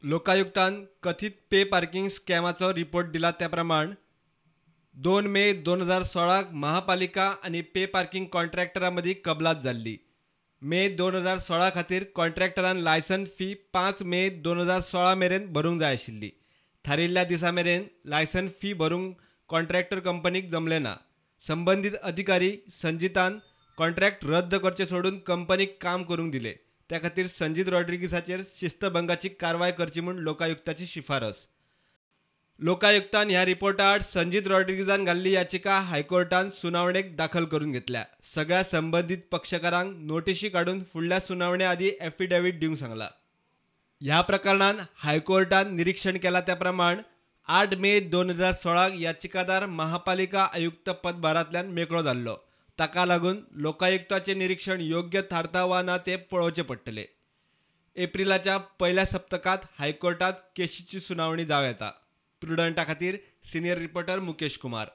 लोकायुक्तान कथीत pay parking स्कॅमाचो report दिला त्या प्रमाण 2 मे 2016 महापालिका आनी पे पार्किंग कॉन्ट्रॅक्टरा मदीं कबलात जाल्ली. मे 2016 खातीर कॉन्ट्रॅक्टरान लायसन्स फी 5 मे 2016 मेरेन भरूंक जाय आशिल्ली. थारिल्ल्या दिसा मेरेन लायसन्स फी भरूंक कॉन्ट्रॅक्टर कंपनीक जमलें ना. संबंदीत अधिकारी संजितान कॉन्ट्रॅक्ट रद्द करचें सोडून कंपनीक काम करूंक दिलें. त्या खातीर संजीत रॉड्रिगीसाचेर शिस्तभंगाची कारवाय करची म्हूण लोकायुक्ताची शिफारस. लोकायुक्तान ह्या रिपोर्टा आड संजीत रॉड्रिगीसान घाल्ली याचिका हायकोर्टान सुनावणेक दाखल करून घेतल्या. सगळ्या संबंदीत पक्षकारांक नोटिशी काडून फुडल्या सुनावणे आदीं एफिडेवीट दिवंक सांगला. ह्या प्रकरणान हायकोर्टान निरीक्षण केलां त्या प्रमाण 8 मे 2016 याचिकादार महापालिका आयुक्त पदभारांतल्यान मेकळो जाल्लो. ताका लागून लोकायुक्ताचें निरीक्षण योग्य थारता वा ना तें पळोवचें पडटलें. एप्रिलाच्या पयल्या सप्तकांत हायकोर्टांत केशीची सुनावणी जावं येता. प्रुडंटा खातीर सिनियर रिपोर्टर मुकेश कुमार.